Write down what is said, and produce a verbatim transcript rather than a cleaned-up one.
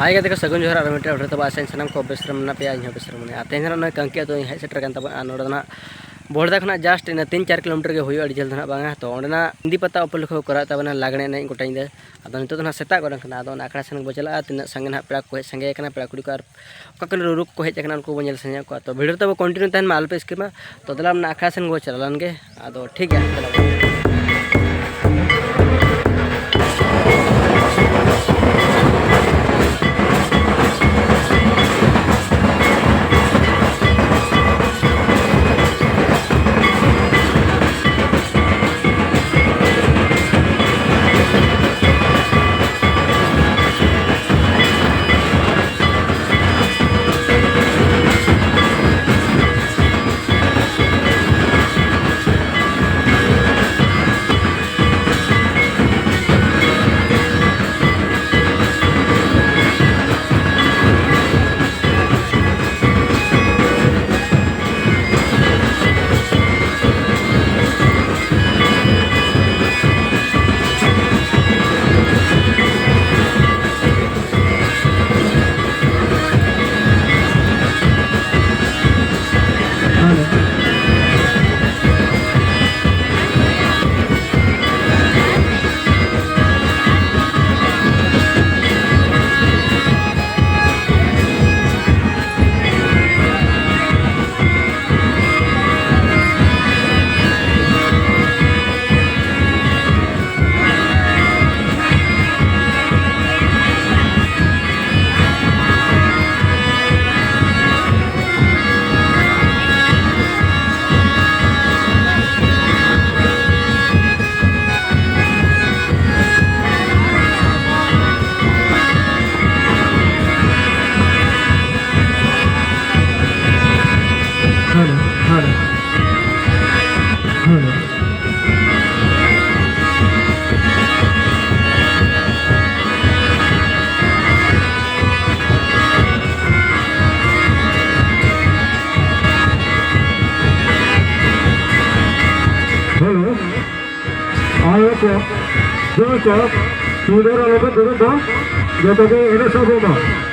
ᱦᱟᱭ ᱜᱟᱛᱮ ᱠᱚ, ᱥᱟᱹᱜᱩᱱ ᱡᱚᱦᱟᱨ ᱟᱨ ᱢᱤᱫᱴᱮᱱ ᱚᱰᱟᱨ ᱛᱟᱵᱚᱱ᱾ ᱟᱥᱟᱧ ᱥᱟᱱᱟᱢ ᱠᱚ ᱵᱮᱥ ᱨᱮ ᱢᱮᱱᱟᱜ ᱯᱮᱭᱟ, ᱤᱧ ᱦᱚᱸ ᱵᱮᱥ ᱨᱮ ᱢᱮᱱᱟᱧᱟ᱾ ᱟᱨ ᱛᱮᱦᱮᱧ ᱫᱚ ᱱᱟᱜ ᱱᱚᱜᱼᱚᱭ ᱠᱟᱝᱠᱤ ᱟᱹᱛᱩ ᱤᱧ ᱦᱮᱡ ᱥᱮᱴᱮᱨ ᱟᱠᱟᱱ ᱛᱟᱵᱚᱱᱟ᱾ ᱟᱨ ᱱᱚᱰᱮ ᱫᱚ ᱱᱟᱜ ᱵᱚᱦᱲᱫᱟ ᱠᱷᱚᱱᱟᱜ just ᱤᱱᱟᱹ ᱛᱤᱱ ᱪᱟᱨ ᱠᱤᱞᱳᱢᱤᱴᱟᱨ ᱜᱮ ᱦᱩᱭᱩᱜᱼᱟ, ᱟᱹᱰᱤ ᱡᱷᱟᱹᱞ ᱫᱚ ᱱᱟᱜ ᱵᱟᱝᱟ᱾ ᱛᱚ ᱚᱸᱰᱮ ᱱᱟᱜ ᱮᱱᱫᱤ ᱯᱟᱛᱟ ᱩᱯᱚᱞᱚᱠᱠᱷᱮ ᱠᱚ ᱠᱚᱨᱟᱣᱮᱫ ᱛᱟᱵᱚᱱᱟ ᱞᱟᱜᱽᱬᱮ ᱮᱱᱮᱡ ᱜᱚᱴᱟ ᱧᱤᱫᱟᱹ᱾ ᱟᱫᱚ ᱱᱤᱛᱚᱜ ᱫᱚ ᱱᱟᱜ ᱥᱮᱛᱟᱜ ᱜᱚᱫ ᱟᱠᱟᱱᱟ᱾ ᱟᱫᱚ ᱚᱱᱟ ᱟᱠᱷᱲᱟ ᱥᱮᱱ ᱵᱚ ᱪᱟᱞᱟᱜᱼᱟ᱾ ᱛᱤᱱᱟᱹᱜ ᱥᱟᱸᱜᱮ ᱱᱟᱜ ᱯᱮᱲᱟ ᱠᱚ ᱦᱮᱡ ᱥᱟᱸᱜᱮ ᱟᱠᱟᱱᱟ, ᱯᱮᱲᱟ ᱠᱩᱲᱤ ᱠᱚ ᱟᱨ ᱚᱠᱟ ᱠᱚᱨᱮ ᱨᱩ ᱠᱚ ᱦᱮᱡ ᱟᱠᱟᱱᱟ, ᱩᱱᱠᱩ ᱵᱚᱱ ᱧᱮᱞ ᱥᱟᱸᱜᱮ ᱠᱚᱣᱟ᱾ ᱛᱚ video ᱨᱮ ᱛᱟᱵᱚ continue ᱛᱟᱦᱮᱱ ᱢᱟ, ᱟᱞᱚᱯᱮ skip ᱢᱟ᱾ ᱛᱚ ᱫᱮᱞᱟ ᱢᱟᱱᱮ ᱟᱠᱷᱲᱟ ᱥᱮᱱ ᱵᱚ ᱪᱟᱞᱟᱣ ᱞᱮᱱ ᱜᱮ᱾ ᱟᱫᱚ ᱴᱷᱤᱠ ᱜᱮᱭᱟ, ᱫᱮᱞᱟ ᱵᱚᱱ᱾ Hello, hello, hello. Hello. ᱟᱨ ᱠᱚ, ᱡᱚᱭ ᱠᱚ, ᱛᱩᱭ ᱫᱚ ᱟᱞᱚ ᱯᱮ ᱫᱩᱲᱩᱵ ᱫᱚ᱾ ᱡᱚᱛᱚ ᱜᱮ ᱮᱱᱮᱡ ᱥᱟᱵᱚᱜ ᱢᱟ᱾